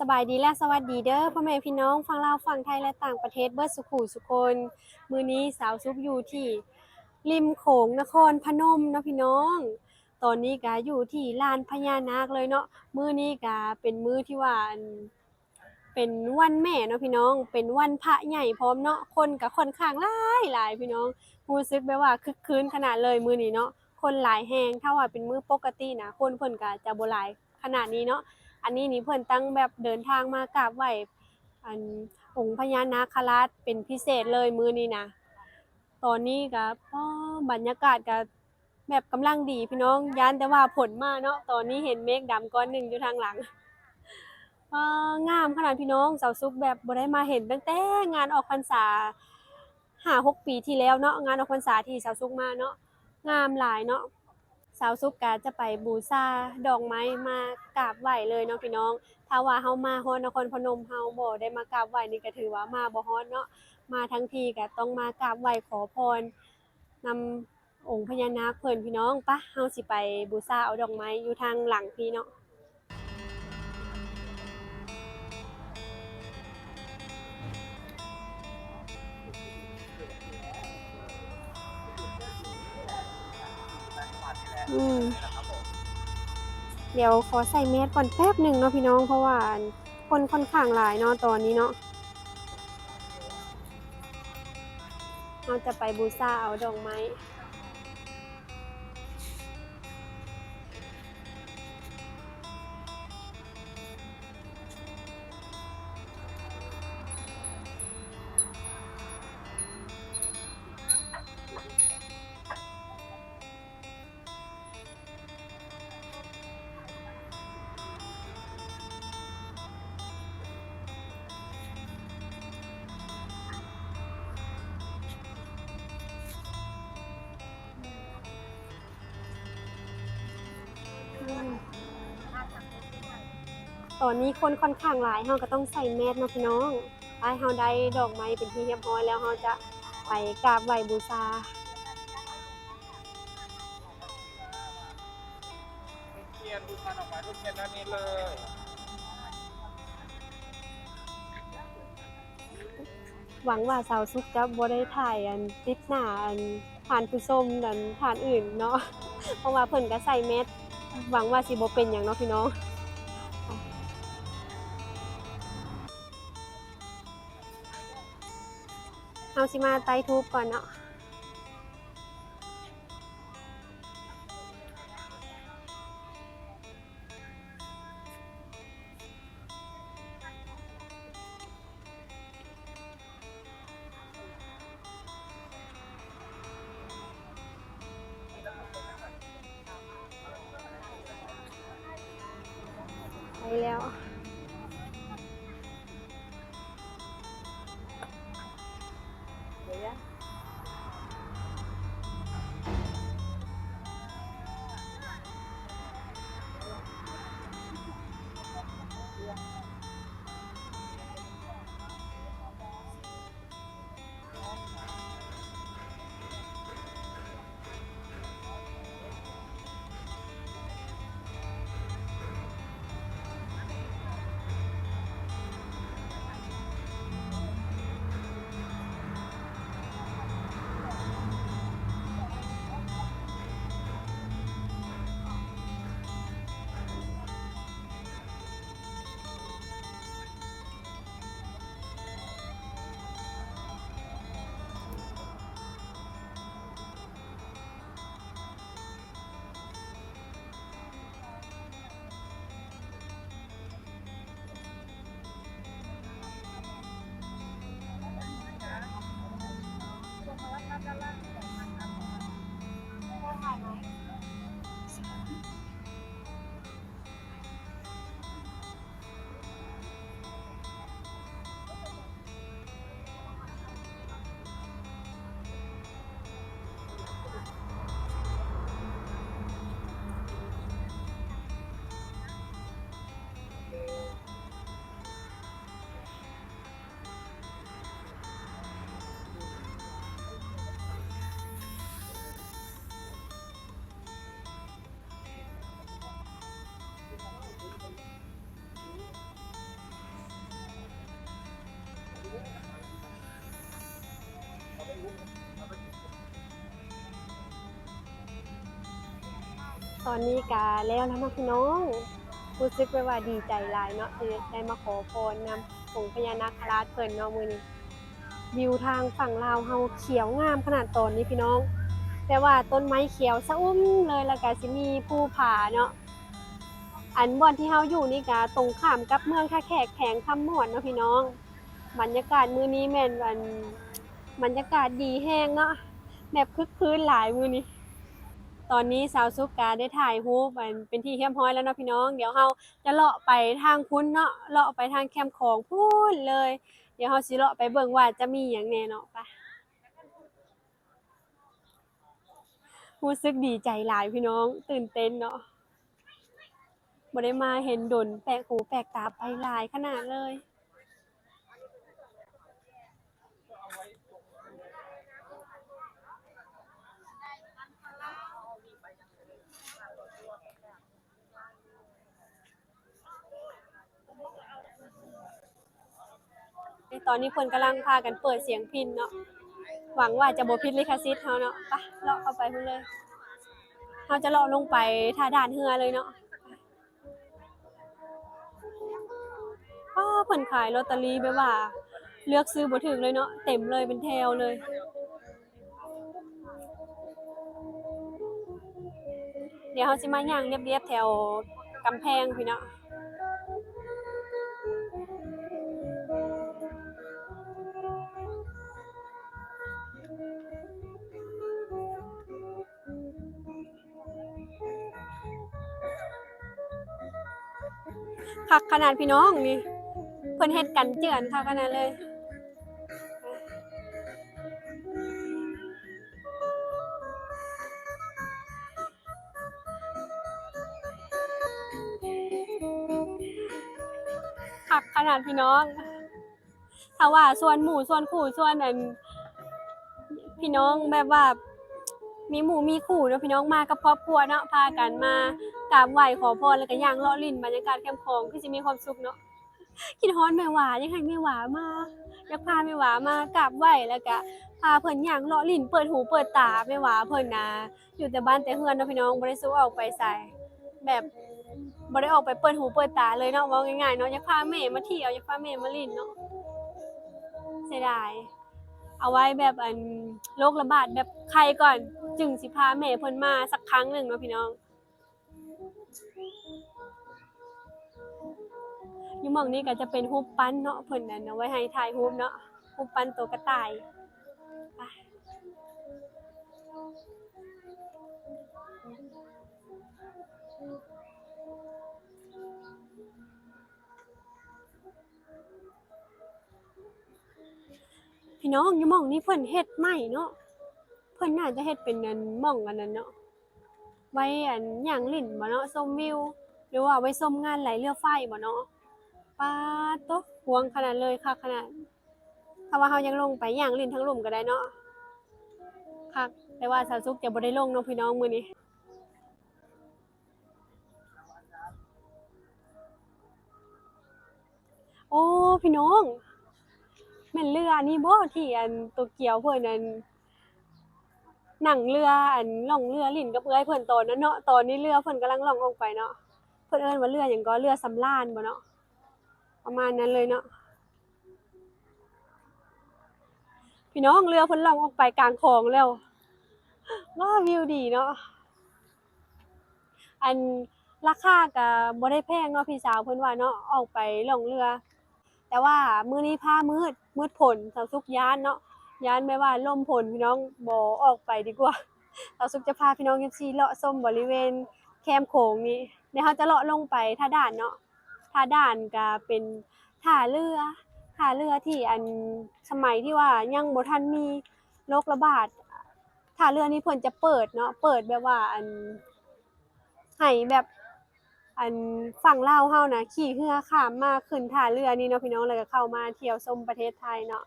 ສະບາຍດີ ແລະ ສະຫວັດດີເດີ ພໍ່ແມ່ພີ່ນ້ອງຝັ່ງລາວ, ຝັ່ງໄທ ແລະ ຕ່າງປະເທດເບິດສູ່ຄູ່ສູ່ຄົນ. ມື້ນີ້ສາວສຸກຢູ່ທີ່ລິມໂຂງນະຄອນພະນົມເນາະພີ່ນ້ອງ. ຕອນນີ້ກະຢູ່ທີ່ລານພະຍານາກເລີຍເນາະ. ມື້ນີ້ກະເປັນມື້ທີ່ວ່າ ອັນ ເປັນວັນແມ່ເນາະພີ່ນ້ອງ, ເປັນວັນພະໃຫຍ່ພ້ອມເນາະ, ຄົນກະຂ້ອນຂ້າງຫຼາຍໆ ພີ່ນ້ອງ. ຮູ້ສຶກແບບວ່າຄຶກຄື້ນຂະໜາດເລີຍມື້ນີ້ເນາະ, ຄົນຫຼາຍແຮງ. ຖ້າວ່າເປັນມື້ປົກກະຕິນະ ຄົນເພິ່ນກະຈະບໍ່ຫຼາຍຂະໜາດນີ້ເນາະ. ອັນນີ້ນີ້ເພິ່ນຕັ້ງແບບເດີນທາງມາກາບໄຫວ້ ອັນ ອົງພະຍານາຄະລາດເປັນພິເສດເລີຍມື້ນີ້ນະ. ຕອນນີ້ກະ ອໍ ບັນຍາກາດກະ ແບບກຳລັງດີພີ່ນ້ອງ, ຢ້ານແຕ່ວ່າຝົນມາເນາະ. ຕອນນີ້ເຫັນເມກດຳກ້ອນໜຶ່ງຢູ່ທາງຫຼັງ. ວ້າ ງາມຂະໜາດພີ່ນ້ອງ, ສາວສຸກແບບບໍ່ໄດ້ມາເຫັນຕັ້ງແຕ່ງານອອກພັນສາຫ້າຫົກປີທີ່ແລ້ວເນາະ, ງານອອກພັນສາທີ່ສາວສຸກມາເນາະ, ງາມຫຼາຍເນາະ. ສາວສຸກກະຈະໄປບູຊາດອກໄມ້ມາກາບໄຫວ້ເລີຍເນາະພີ່ນ້ອງ. ຖ້າວ່າເຮົາມາຮອດນະຄອນພະນົມ ເຮົາບໍ່ໄດ້ມາກາບໄຫວ້ນີ້ກະຖືວ່າມາບໍ່ຮອດເນາະ, ມາທັງທີກະຕ້ອງມາກາບໄຫວ້ຂໍພອນ ນຳອົງພະຍານາກເພິ່ນພີ່ນ້ອງ. ປະ ເຮົາຊິໄປບູຊາເອົາດອກໄມ້ຢູ່ທາງຫຼັງພີ້ເນາະ. ອືມ ດຽວຂໍໃສ່ແມສກ່ອນແປັບໜຶ່ງເນາະພີ່ນ້ອງ, ເພາະວ່າ ອັນ ຄົນຂ້ອນຂ້າງຫຼາຍເນາະຕອນນີ້ເນາະ. ເຮົາຈະໄປບູຊາເອົາດອກໄມ້. ຕອນນີ້ຄົນຂ້ອນຂ້າງຫຼາຍ, ເຮົາກະຕ້ອງໃສ່ແມສເນາະພີ່ນ້ອງ. ໄປ ເຮົາໄດ້ດອກໄມ້ເປັນທີ່ຮຽບຮ້ອຍແລ້ວ, ເຮົາຈະໄປກາບໄຫວ້ບູຊາ. ທຽນ ບູຊາດອກໄມ້ທູບທຽນດ້ານນີ້ເລີຍ. ຫວັງວ່າສາວສຸກຈະບໍ່ໄດ້ຖ່າຍ ອັນ ຕິດໜ້າ ອັນ ທ່ານຜູ້ຊົມ ອັນ ທ່ານອື່ນເນາະ, ເພາະວ່າເພິ່ນກະໃສ່ແມສ. ຫວັງວ່າຊິບໍ່ເປັນຫຍັງເນາະພີ່ນ້ອງ. ເຮົາຊິມາໄຕ້ທູບກ່ອນເນາະ. ໄປແລ້ວ. ເ ຕອນນີ້ກະແລ້ວແລ້ວເນາະພີ່ນ້ອງ, ຮູ້ສຶກແບບວ່າດີໃຈຫຼາຍເນາະ ທີ່ໄດ້ມາຂໍພອນນຳອົງພະຍານາຄະລາດເພິ່ນເນາະມື້ນີ້. ວິວທາງຝັ່ງລາວເຮົາຂຽວງາມຂະໜາດຕອນນີ້ພີ່ນ້ອງ, ແບບວ່າຕົ້ນໄມ້ຂຽວຊະອຸ່ມເລີຍ ແລ້ວກະຊິມີພູຜາເນາະ. ອັນບ່ອນທີ່ເຮົາຢູ່ນີ້ກະຕົງຂ້າມກັບເມືອງທ່າແຂກ ແຂວງຄຳມ່ວນເນາະພີ່ນ້ອງ. ບັນຍາກາດມື້ນີ້ແມ່ນ ອັນ ບັນຍາກາດດີແຮງເນາະ, ແບບຄຶກຄື້ນຫຼາຍມື້ນີ້. ຕອນນີ້ສາວສຸກກະໄດ້ຖ່າຍຮູບ ອັນ ເປັນທີ່ຮຽບຮ້ອຍແລ້ວເນາະພີ່ນ້ອງ. ດຽວເຮົາຈະເລາະໄປທາງພຸ້ນເນາະ, ເລາະໄປທາງແຄມຂອງພຸ້ນເລີຍ. ດຽວເຮົາຊິເລາະໄປເບິ່ງວ່າຈະມີຫຍັງແດ່ເນາະ. ໄປ. ຮູ້ສຶກດີໃຈຫຼາຍພີ່ນ້ອງ, ຕື່ນເຕັ້ນເນາະ, ບໍ່ໄດ້ມາເຫັນດົນ, ແປກຫູແປກຕາໄປຫຼາຍຂະໜາດເລີຍ. ຕອນນີ້ເພິ່ນກຳລັງພາກັນເປີດສຽງພິນເນາະ, ຫວັງວ່າຈະບໍ່ຜິດລິຂະສິດເຮົາເນາະ. ໄປ ເລາະເຂົ້າໄປພຸ້ນເລີຍ, ເຮົາຈະເລາະລົງໄປທ່າດ່ານເຮືອເລີຍເນາະ. ປ້າ ເພິ່ນຂາຍລອດເຕີຣີແບບວ່າເລືອກຊື້ບໍ່ຖືກເລີຍເນາະ, ເຕັມເລີຍ ເປັນແຖວເລີຍ. ດຽວເຮົາຊິມາຍ່າງລຽບໆແຖວກຳແພງພີ້ເນາະ. ຄັກຂະໜາດພີ່ນ້ອງນີ້, ເພິ່ນເຮັດກັນເຈື່ອນຄັກຂະໜາດເລີຍ. ຄັກຂະໜາດພີ່ນ້ອງ. ຖ້າວ່າຊວນໝູ່ຊວນຄູ່ຊວນ ອັນ ພີ່ນ້ອງແບບວ່າມີໝູ່ມີຄູ່ເນາະ ພີ່ນ້ອງມາກັບຄອບຄົວເນາະ ພາກັນມາກາບໄຫວ້ຂໍພອນ ແລ້ວກະຍ່າງເລາະຫຼິ້ນບັນຍາກາດແຄມຂອງ ຄືຊິມີຄວາມສຸກເນາະ. ຄິດຮອດແມ່ຫວາ ຢາກໃຫ້ແມ່ຫວາມາ ຢາກພາແມ່ຫວາມາກາບໄຫວ້ ແລ້ວກະພາເພິ່ນຍ່າງເລາະຫຼິ້ນ ເປີດຫູເປີດຕາ. ແມ່ຫວາເພິ່ນນະ ຢູ່ແຕ່ບ້ານແຕ່ເຮືອນເນາະພີ່ນ້ອງ ບໍ່ໄດ້ສູ້ອອກໄປໃສ ແບບບໍ່ໄດ້ອອກໄປເປີດຫູເປີດຕາເລີຍເນາະ ເວົ້າງ່າຍໆເນາະ. ຢາກພາແມ່ມາທ່ຽວ ຢາກພາແມ່ມາຫຼິ້ນເນາະ. ເສຍດາຍ ເອົາໄວ້ແບບ ອັນ ໂລກລະບາດແບບໄຄກ່ອນ ຈຶ່ງຊິພາແມ່ເພິ່ນມາສັກຄັ້ງໜຶ່ງເນາະພີ່ນ້ອງ. ຢູ່ໝ່ອງນີ້ກະຈະເປັນຮູບປັ້ນເນາະ ເພິ່ນ ອັນ ເອົາໄວ້ໃຫ້ຖ່າຍຮູບເນາະ ຮູບປັ້ນໂຕກະຕ່າຍ. ໄປ ພີ່ນ້ອງ ຢູ່ໝ່ອງນີ້ເພິ່ນເຮັດໃໝ່ເນາະ ເພິ່ນໜ້າຈະເຮັດເປັນ ອັນ ໝ່ອງ ອັນນັ້ນເນາະ ໄວ້ ອັນ ຍ່າງຫຼິ້ນບໍເນາະ ຊົມວິວ ຫຼືວ່າໄວ້ຊົມງານໄຫຼເຮືອໄຟບໍເນາະ. ປາດໂຕ ກວ້າງຂະໜາດເລີຍ ຄັກຂະໜາດ. ຖ້າວ່າເຮົາຢາກລົງໄປຍ່າງຫຼິ້ນທາງລຸ່ມກະໄດ້ເນາະ ຄັກ. ແຕ່ວ່າສາວສຸກຈະບໍ່ໄດ້ລົງເນາະພີ່ນ້ອງມື້ນີ້. ໂອ້ ພີ່ນ້ອງ ແມ່ນເຮືອອັນນີ້ບໍ ທີ່ ອັນ ໂຕກຽວເພິ່ນ ອັນ ນັ່ງເຮືອ ອັນ ລ່ອງເຮືອຫຼິ້ນກັບເອື້ອຍເພິ່ນຕອນນັ້ນເນາະ. ຕອນນີ້ເຮືອເພິ່ນກຳລັງລ່ອງອອກໄປເນາະ. ເພິ່ນເອີ້ນວ່າເຮືອຫຍັງກໍ ເຮືອສຳລານບໍເນາະ ປະມານນັ້ນເລີຍເນາະ. ພີ່ນ້ອງ ເຮືອເພິ່ນລ່ອງອອກໄປກາງຂອງແລ້ວ. ວ້າ ວິວດີເນາະ. ອັນ ລາຄາກະບໍ່ໄດ້ແພງເນາະ ພີ່ສາວເພິ່ນວ່າເນາະ ອອກໄປລ່ອງເຮືອ. ແຕ່ວ່າມື້ນີ້ຟ້າມືດ ມືດຝົນ ສາວສຸກຢ້ານເນາະ ຢ້ານແບບວ່າລົມຝົນ ພີ່ນ້ອງ ບໍ່ອອກໄປດີກວ່າ. ສາວສຸກຈະພາພີ່ນ້ອງ ເອັຟຊີ ເລາະຊົມບໍລິເວນແຄມໂຂງນີ້. ດຽວເຮົາຈະເລາະລົງໄປທ່າດ່ານເນາະ. ທ່າດ່ານກະເປັນທ່າເຮືອ ທ່າເຮືອທີ່ ອັນ ສະໄໝທີ່ວ່າຍັງບໍ່ທັນມີໂລກລະບາດ. ທ່າເຮືອນີ້ເພິ່ນຈະເປີດເນາະ ເປີດແບບວ່າ ອັນ ໃຫ້ແບບ ອັນ ຝັ່ງລາວເຮົານະ ຂີ່ເຮືອຂ້າມມາຂຶ້ນທ່າເຮືອນີ້ເນາະ ພີ່ນ້ອງ ແລ້ວກະເຂົ້າມາທ່ຽວຊົມປະເທດໄທເນາະ.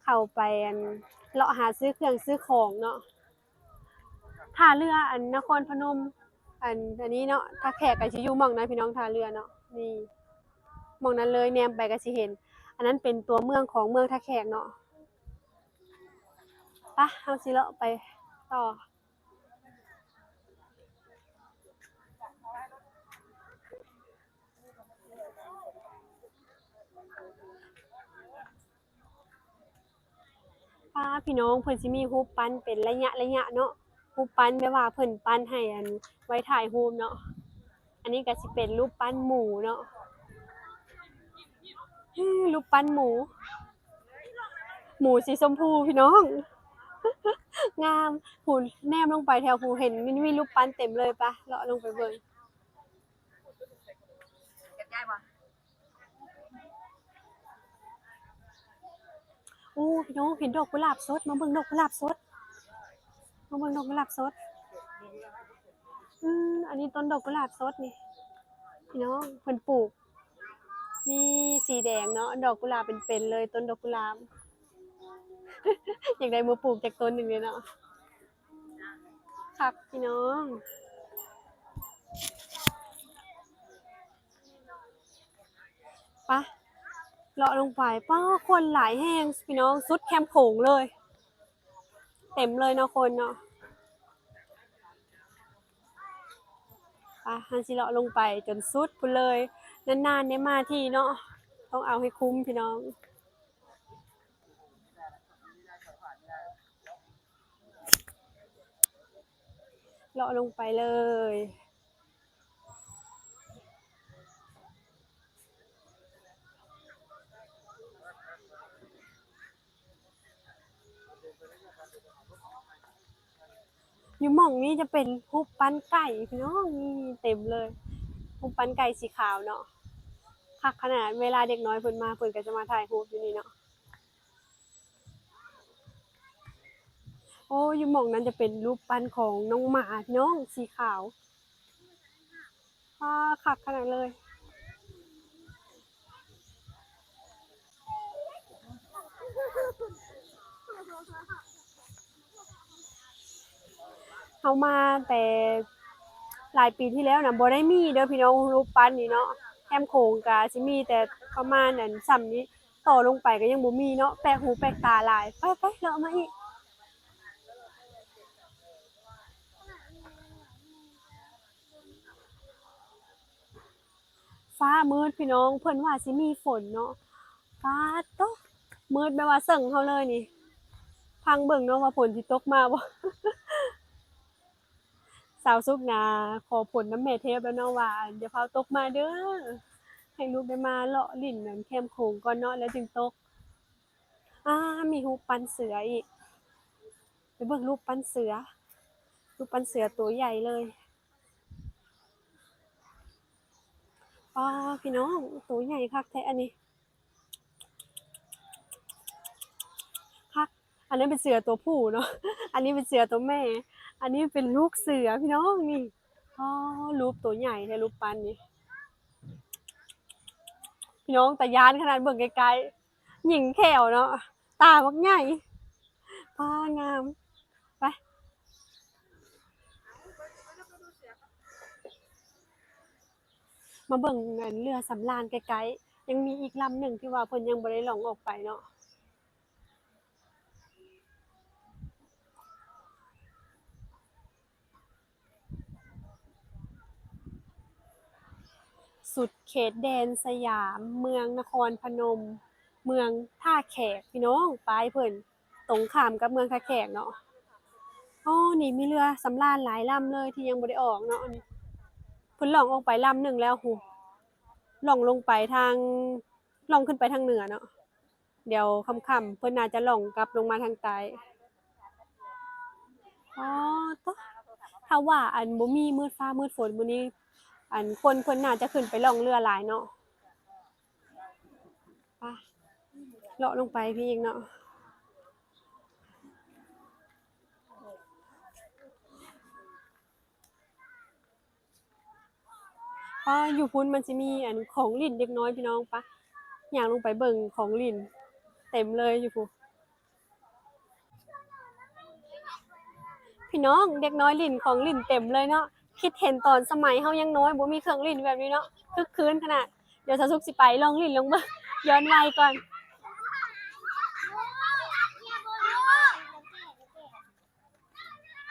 ເຂົ້າໄປ ອັນ ເລາະຫາຊື້ເຄື່ອງຊື້ຂອງເນາະ. ທ່າເຮືອ ອັນ ນະຄອນພະນົມ ອັນ ອັນນີ້ເນາະ ທ່າແຂກກະຊິຢູ່ໝ່ອງນັ້ນ ພີ່ນ້ອງ ທ່າເຮືອເນາະ ນີ້ ໝ່ອງນັ້ນເລີຍ ແນມໄປກະຊິເຫັນ. ອັນນັ້ນເປັນຕົວເມືອງຂອງເມືອງທ່າແຂກເນາະ. ປະ ເຮົາຊິເລາະໄປຕໍ່. ປ້າ ພີ່ນ້ອງ ເພິ່ນຊິມີຮູບປັ້ນເປັນໄລຍະໄລຍະເນາະ, ຮູບປັ້ນແບບວ່າເພິ່ນປັ້ນໃຫ້ອັນໄວ້ຖ່າຍຮູບເນາະ. ອັນນີ້ກໍຊິເປັນຮູບປັ້ນໝູເນາະ, ຮູບປັ້ນໝູ ໝູສີຊົມພູພີ່ນ້ອງ ງາມ. ພຸ້ນ ແນມລົງໄປແຖວພູ ເຫັນມີ ມີຮູບປັ້ນເຕັມເລີຍ. ປະ ເລາະລົງໄປເບິ່ງ. ໂອ້ ພີ່ນ້ອງ ເຫັນດອກກຸຫຼາບສົດ, ມາເບິ່ງດອກກຸຫຼາບສົດ, ມາເບິ່ງດອກກຸຫຼາບສົດ. ອືມ ອັນນີ້ຕົ້ນດອກກຸຫຼາບສົດນີ້ ພີ່ນ້ອງ ເພິ່ນປູກ ມີສີແດງເນາະ, ດອກກຸຫຼາບເປັນໆເລີຍ, ຕົ້ນດອກກຸຫຼາບ. ຢາກໄດ້ມາປູກຈັກຕົ້ນໜຶ່ງເດເນາະ. ຄັກພີ່ນ້ອງ. ປະ ເລາະລົງໄປ. ປ້າ ຄົນຫຼາຍແຮງພີ່ນ້ອງ, ສຸດແຄມໂຂງເລີຍ, ເຕັມເລີຍເນາະ ຄົນເນາະ. ປະ ເຮົາຊິເລາະລົງໄປຈົນສຸດພຸ້ນເລີຍ. ນານໆໄດ້ມາທີເນາະ, ຕ້ອງເອົາໃຫ້ຄຸ້ມພີ່ນ້ອງ. ເລາະລົງໄປເລີຍ. ຢູ່ໝ່ອງນີ້ຈະເປັນຮູບປັ້ນໄກ່ພີ່ນ້ອງ, ນີ້ເຕັມເລີຍ, ຮູບປັ້ນໄກ່ສີຂາວເນາະ. ຄັກຂະໜາດ, ເວລາເດັກນ້ອຍເພິ່ນມາ ເພິ່ນກໍຈະມາຖ່າຍຮູບຢູ່ນີ້ເນາະ. ໂອ້ ຢູ່ໝ່ອງນັ້ນຈະເປັນຮູບປັ້ນຂອງນ້ອງໝາພີ່ນ້ອງ ສີຂາວ. ປາ ຄັກຂະໜາດເລີຍ. ເຮົາມາແຕ່ຫຼາຍປີທີ່ແລ້ວນະ ບໍ່ໄດ້ມີເດີພີ່ນ້ອງ ຮູບປັ້ນນີ້ເນາະ. ແຄມໂຂງກະຊິມີແຕ່ປະມານອັນສ່ຳນີ້, ຕໍ່ລົງໄປກໍຍັງບໍ່ມີເນາະ. ແປກຫູແປກຕາຫຼາຍ. ໄປໆ ເລາະມາອີກ. ຟ້າມືດພີ່ນ້ອງ, ເພິ່ນວ່າຊິມີຝົນເນາະ. ປາດໂທ້ ມືດແບບວ່າເຊິ່ງເຮົາເລີຍນີ້. ຟັງເບິ່ງເນາະວ່າຝົນຊິຕົກມາບໍ່. ສາວສຸກນະ ຂໍຝົນນຳແມ່ເທບແລ້ວເນາະ ວ່າຢ່າຟ້າວຕົກມາເດີ, ໃຫ້ລູກໄດ້ມາເລາະຫຼິ້ນແຄມໂຂງກ່ອນເນາະ ແລ້ວຈຶ່ງຕົກ. ອາ ມີຮູບປັ້ນເສືອອີກ. ໄປເບິ່ງຮູບປັ້ນເສືອ, ຮູບປັ້ນເສືອໂຕໃຫຍ່ເລີຍ. ປ້າ ພີ່ນ້ອງ ໂຕໃຫຍ່ຄັກແທ້ອັນນີ້. ຄັກ. ອັນນັ້ນເປັນເສືອຕົວຜູ້ເນາະ, ອັນນີ້ເປັນເສືອຕົວແມ່, ອັນນີ້ເປັນລູກເສືອພີ່ນ້ອງນີ້. ອໍ ຮູບໂຕໃຫຍ່ແທ້ ຮູບປັ້ນນີ້. ພີ່ນ້ອງ ຕາຢ້ານຂະໜາດ ເບິ່ງໃກ້ໆ. ຍິງແຂ້ວເນາະ, ຕາບັກໃຫຍ່. ປ້າ ງາມ. ໄປ ມາເບິ່ງອັນເຮືອສຳລານໃກ້ໆ. ຍັງມີອີກລຳໜຶ່ງທີ່ວ່າເພິ່ນຍັງບໍ່ໄດ້ລ່ອງອອກໄປເນາະ. ສຸດເຂດແດນສະຫຍາມ, ເມືອງນະຄອນພະນົມ, ເມືອງທ່າແຂກ ພີ່ນ້ອງ. ປ້າຍເພິ່ນຕົງຂ້າມກັບເມືອງທ່າແຂກເນາະ. ອໍ ນີ້ມີເຮືອສຳລານຫຼາຍລຳເລີຍທີ່ຍັງບໍ່ໄດ້ອອກເນາະ. ເພິ່ນລ່ອງອອກໄປລຳໜຶ່ງແລ້ວພຸ້ນ, ລ່ອງລົງໄປທາງ, ລ່ອງຂຶ້ນໄປທາງເໜືອເນາະ. ດຽວຄ່ຳໆ ເພິ່ນໜ້າຈະລ່ອງກັບລົງມາທາງໃຕ້. ອໍ ໂຕ ຖ້າວ່າອັນບໍ່ມີມືດຟ້າມືດຝົນມື້ນີ້, ອັນຄົນເພິ່ນໜ້າຈະຂຶ້ນໄປລ່ອງເຮືອຫຼາຍເນາະ. ໄປ ເລາະລົງໄປພີ້ອີກເນາະ. ອໍ ຢູ່ພຸ້ນມັນຊິມີອັນຂອງຫຼິ້ນເດັກນ້ອຍພີ່ນ້ອງ. ປະ ຍ່າງລົງໄປເບິ່ງຂອງຫຼິ້ນເຕັມເລີຍຢູ່ພຸ້ນ. ພີ່ນ້ອງ ເດັກນ້ອຍຫຼິ້ນຂອງຫຼິ້ນເຕັມເລີຍເນາະ. ຄິດເຫັນຕອນສະໄໝເຮົາຍັງນ້ອຍ ບໍ່ມີເຄື່ອງຫຼິ້ນແບບນີ້ເນາະ, ຄຶກຄື້ນຂະໜາດ. ດຽວສາວສຸກຊິໄປລອງຫຼິ້ນລອງເບິ່ງ ຍ້ອນໄວກ່ອນ. ອ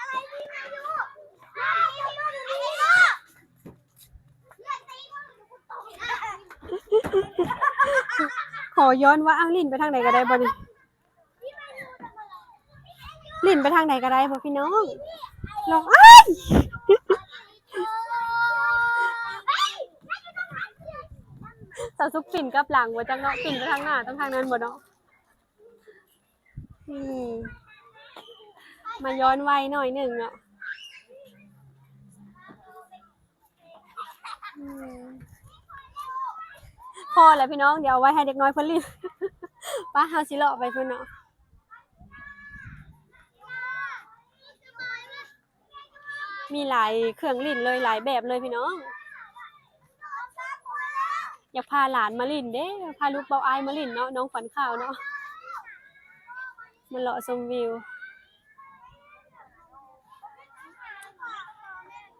ະໄລ ພີ່ມາຢູ່ ມາຢູ່ ມາຢູ່ນີ້ເນາະ. ເລືອດຕີບໍ່ ດຽວກູຕົບ. ຂໍຍ້ອນວ່າ ອ້າວ ຫຼິ້ນໄປທາງໃດກໍໄດ້ບໍ່ນີ້? ຫຼິ້ນໄປທາງໃດກໍໄດ້ບໍ່ພີ່ນ້ອງ? ລອງ ອ້າຍ ສາວສຸກປິ່ນກັບຫຼັງບໍ່ຈັກເນາະ, ປິ່ນໄປທາງໜ້າ ຕ້ອງທາງນັ້ນບໍ່ເນາະ? ອືມ ມາຍ້ອນໄວໜ້ອຍໜຶ່ງເນາະ. ອືມ ພໍແລ້ວພີ່ນ້ອງ, ດຽວເອົາໄວ້ໃຫ້ເດັກນ້ອຍເພິ່ນຫຼິ້ນ. ໄປ ເຮົາຊິເລາະໄປພຸ້ນເນາະ. ມີຫຼາຍເຄື່ອງຫຼິ້ນເລີຍ, ຫຼາຍແບບເລີຍພີ່ນ້ອງ. ຢາກພາຫຼານມາຫຼິ້ນເດ້, ພາລູກເບົາອ້າຍມາຫຼິ້ນເນາະ, ນ້ອງຂວັນຂາວເນາະ, ມາເລາະຊົມວິວ.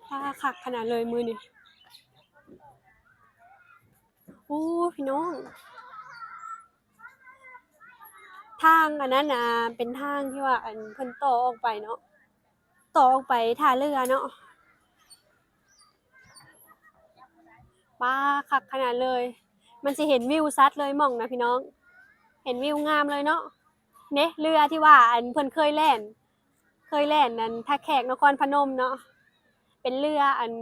ພາຄັກຂະໜາດເລີຍມື້ນີ້. ໂອ້ ພີ່ນ້ອງ, ທາງອັນນັ້ນນະ ເປັນທາງທີ່ວ່າ ອັນ ເພິ່ນຕໍ່ອອກໄປເນາະ, ຕໍ່ອອກໄປທ່າເຮືອເນາະ. ປາ ຄັກຂະໜາດເລີຍ, ມັນຊິເຫັນວິວຊັດເລີຍໝ່ອງນະພີ່ນ້ອງ, ເຫັນວິວງາມເລີຍເນາະ. ເດ້ ເຮືອທີ່ວ່າ ອັນ ເພິ່ນເຄີຍແລ່ນ ເຄີຍແລ່ນອັນ ທ່າແຂກ ນະຄອນພະນົມເນາະ, ເປັນເຮືອ ອັນ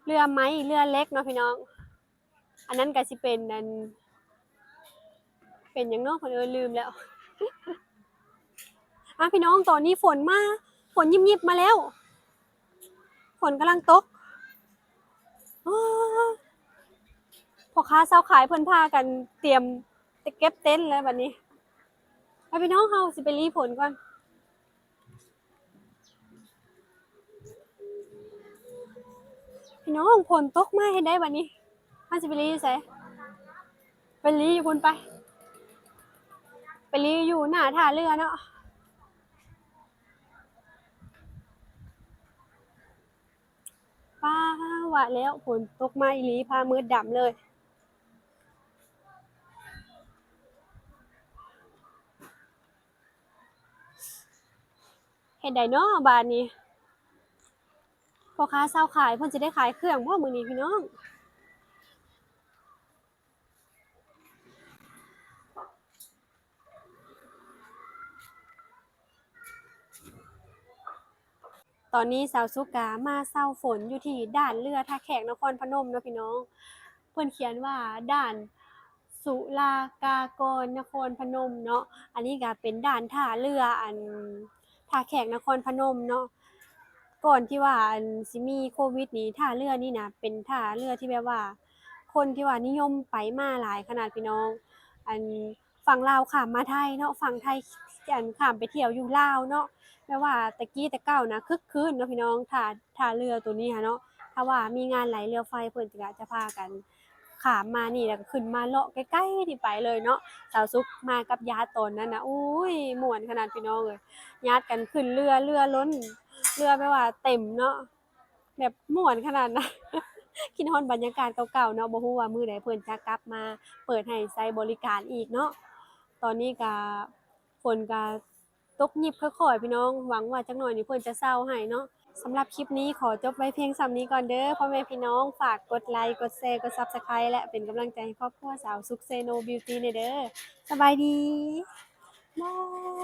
ເຮືອໄມ້ ເຮືອເຫຼັກເນາະພີ່ນ້ອງ. ອັນນັ້ນກໍຊິເປັນ ອັນ ເປັນຫຍັງເນາະ ເພິ່ນເອີ້ນ ລືມແລ້ວ. ອ່ະ ພີ່ນ້ອງ, ຕອນນີ້ຝົນມາ, ຝົນຍິບໆມາແລ້ວ, ຝົນກຳລັງຕົກ. ອໍ ພໍ່ຄ້າຊາວຂາຍເພິ່ນພາກັນຕຽມເກັບເຕັນແລ້ວບັດນີ້. ໄປພີ່ນ້ອງ, ເຮົາຊິໄປລີ້ຝົນກ່ອນ. ພີ່ນ້ອງ, ຝົນຕົກມາເຮັດໃດບັດນີ້? ເຮົາຊິໄປລີ້ຢູ່ໃສ? ໄປລີ້ຢູ່ພຸ້ນໄປ, ໄປລີ້ຢູ່ໜ້າທ່າເຮືອເນາະ. ປາ ວ່າແລ້ວ ຝົນຕົກມາອີ່ຫຼີ, ຟ້າມືດດຳເລີຍ. ເຮັດໃດເນາະບາດນີ້? ພໍ່ຄ້າຊາວຂາຍເພິ່ນຊິໄດ້ຂາຍເຄື່ອງບໍ່ມື້ນີ້ພີ່ນ້ອງ? ຕອນນີ້ສາວສຸກກະມາເຊົາຝົນຢູ່ທີ່ດ່ານເຮືອທ່າແຂກນະຄອນພະນົມເນາະພີ່ນ້ອງ. ເພິ່ນຂຽນວ່າດ່ານສຸລາກາກອນນະຄອນພະນົມເນາະ. ອັນນີ້ກະເປັນດ່ານທ່າເຮືອ ອັນ ທ່າແຂກນະຄອນພະນົມເນາະ. ກ່ອນທີ່ວ່າ ອັນ ຊິມີໂຄວິດນີ້ ທ່າເຮືອນີ້ນະ ເປັນທ່າເຮືອທີ່ແບບວ່າ ຄົນທີ່ວ່ານິຍົມໄປມາຫຼາຍຂະໜາດພີ່ນ້ອງ. ອັນ ຝັ່ງລາວຂ້າມມາໄທເນາະ, ຝັ່ງໄທ ອັນ ຂ້າມໄປທ່ຽວຢູ່ລາວເນາະ. ແບບວ່າແຕ່ກີ້ແຕ່ເກົ່ານະ ຄຶກຄື້ນເນາະພີ່ນ້ອງ, ທ່າ ທ່າເຮືອໂຕນີ້ຫັ້ນເນາະ. ຖ້າວ່າມີງານໄຫຼເຮືອໄຟ ເພິ່ນກະຈະພາກັນຂ້າມມານີ້ ແລ້ວກໍຂຶ້ນມາເລາະໃກ້ໆນີ້ໄປເລີຍເນາະ. ສາວສຸກມາກັບຍາດຕອນນັ້ນນະ ໂອ້ຍ ມ່ວນຂະໜາດພີ່ນ້ອງເອີຍ, ຍາດກັນຂຶ້ນເຮືອ, ເຮືອລົ້ນ, ເຮືອແບບວ່າເຕັມເນາະ. ແບບມ່ວນຂະໜາດນະ. ຄິດຮອດບັນຍາກາດເກົ່າໆເນາະ, ບໍ່ຮູ້ວ່າມື້ໃດເພິ່ນຈະກັບມາເປີດໃຫ້ໃຊ້ບໍລິການອີກເນາະ. ຕອນນີ້ກະ ຝົນກະຕົກຍິບຄ່ອຍໆ ພີ່ນ້ອງ, ຫວັງວ່າຈັກໜ້ອຍນີ້ເພິ່ນຈະເຊົາໃຫ້ເນາະ. ສຳລັບຄລິບນີ້ຂໍຈົບໄວ້ພຽງສ່ຳນີ້ກ່ອນເດີພໍ່ແມ່ພີ່ນ້ອງ, ຝາກກົດໄລ, ກົດແຊ, ກົດ Subscribe ແລະ ເປັນກຳລັງໃຈໃຫ້ຄອບຄົວສາວສຸກເຊໂນບິວຕີແດ່ເດີ. ສະບາຍດີ. ບາຍ.